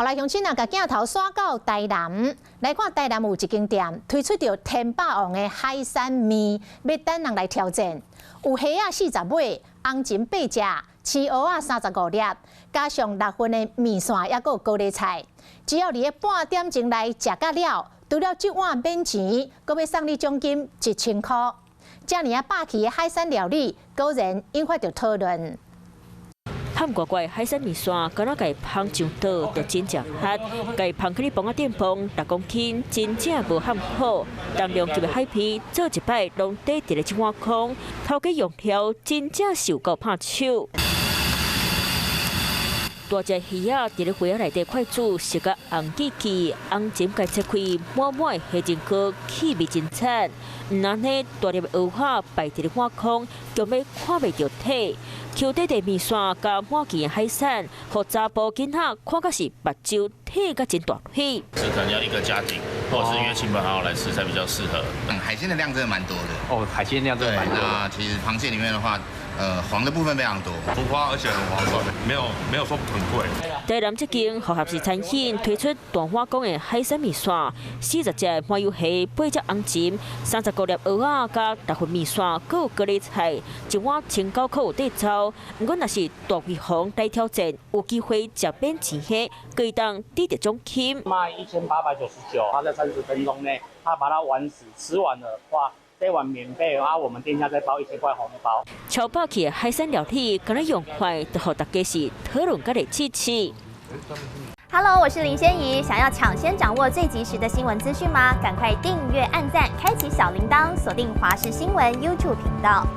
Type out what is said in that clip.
來鄉親啊，共鏡頭徙到台南，來看台南有一間店推出著天霸王的海產麵，欲等人來挑戰。有蝦仔40尾，紅蟳八隻，青蚵仔35粒，加上六份的麵線，抑閣有高麗菜。只要佇咧半點鐘內食甲了，除了這碗免錢，閣欲送你獎金1000箍。遮爾仔霸氣的海產料理，果然引發著討論。譀怪怪海產麵線，敢若共捧上桌就真正辣，共捧去你磅仔頂磅6公斤，真正無譀好。重量級的海皮做一擺攏綴佇咧這碗空，頭家用料真正受夠拍手。大隻魚仔佇咧鍋仔內底快煮，熟甲紅記記，紅蟳共切開，滿滿的蝦仁膏，氣味真讚。毋但按呢，大粒的蚵仔擺佇咧碗空，強欲看袂著體。Q 塊的麵線佮滿件的海產，予查埔囡仔看甲是目睭褪甲真大血。是可能要一個家庭，或者是約親朋好友來吃才比較適合。嗯，海鮮的量真的蠻多的。哦，海鮮量真的蠻多。那其實螃蟹裡面的話，黃的部分非常多，不花，而且很划算，沒有沒有說很貴。台南這間複合式餐飲推出大碗公的海產麵線，40隻麻油蝦、八隻紅蟳、35粒蚵仔，佮六份麵線，閣有高麗菜，一碗1009箍有得走。毋過若是大胃王來挑戰，有機會食免錢的，會當得著獎金。賣1899，他在30分鐘內，他把它玩死，吃完的話，這碗免費，啊，我們店家再包1000塊紅包。超霸氣的海產料理，敢若用筷，就予大家是討論甲熱刺刺。 Hello，我是林仙怡，想要搶先掌握最及時的新聞資訊嗎？趕快訂閱、按讚、開啟小鈴鐺，鎖定華視新聞 YouTube 頻道。